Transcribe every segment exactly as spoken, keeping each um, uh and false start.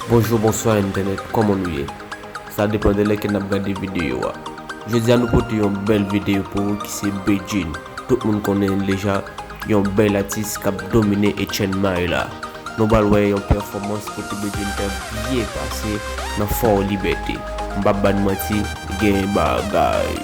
Bonjou, bonswa entènèt, kòman nou ye? Sa depann de lè ke n ap gade videyo a. Jodi a nou pote yon bèl videyo pou ou ki se Bedjine. Tout moun konnen l deja, yon bèl atis k ap domine H N M I la. Nou pral wè yon pèfòmans kote Bedjine te byen pase nan Fort Liberté. M p ap ba n manti, gen bagay.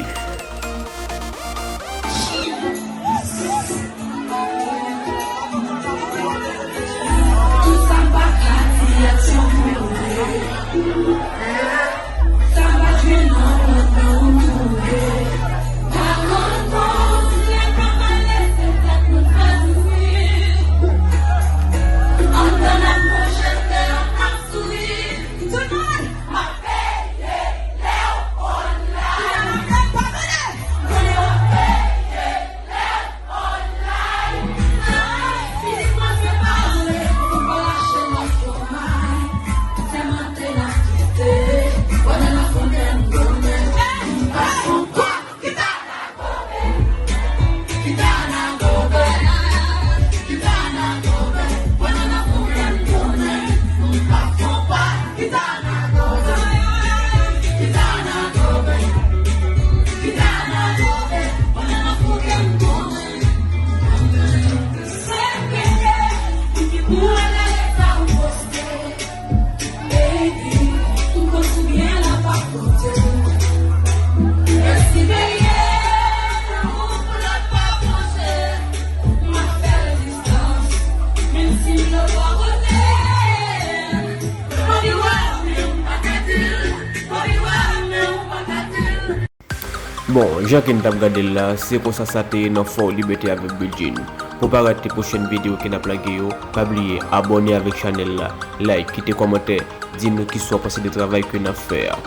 Bon, jan ke n t ap gade l la, se konsa sa te ye nan Fort Liberté avèk Bedjine. Pou pa rate pwochèn videyo ke n ap lage yo, pa bliye abòne avèk chanèl la, like, kite kòmantè, di nou kisa w panse de travay ke n ap fè a.